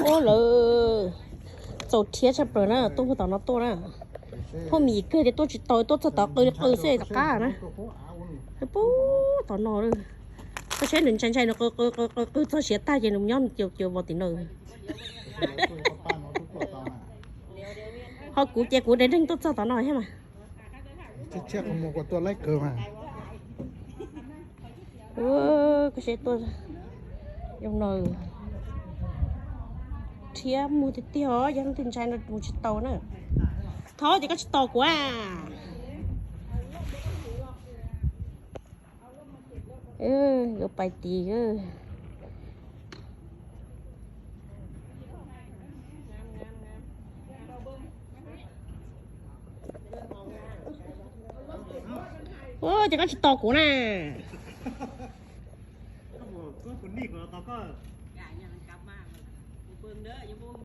Ua lawv txaus rhiab tshaj plaws na, tuaj puag tom no tuaj na. Phooj ywg kawg tias tuaj tsis tau, tuaj txog tod qw li qw xwb tom qab na. Puag tom no, koj saib nws ntshai ntshai nws qw qw qw qw txog siav tag ces nws nyob nws cia vau tim no. Ho kuv ces kuv dev deeg tuaj txog tom no thiab mas. Koj saib tuaj, no rhiab muag tiag tiag os, yog leej twg ntshai no mus tsis tau na. Thov ces koj tsis tos kuv a. Yuav pais tid. Ces koj tsis tos kuv na.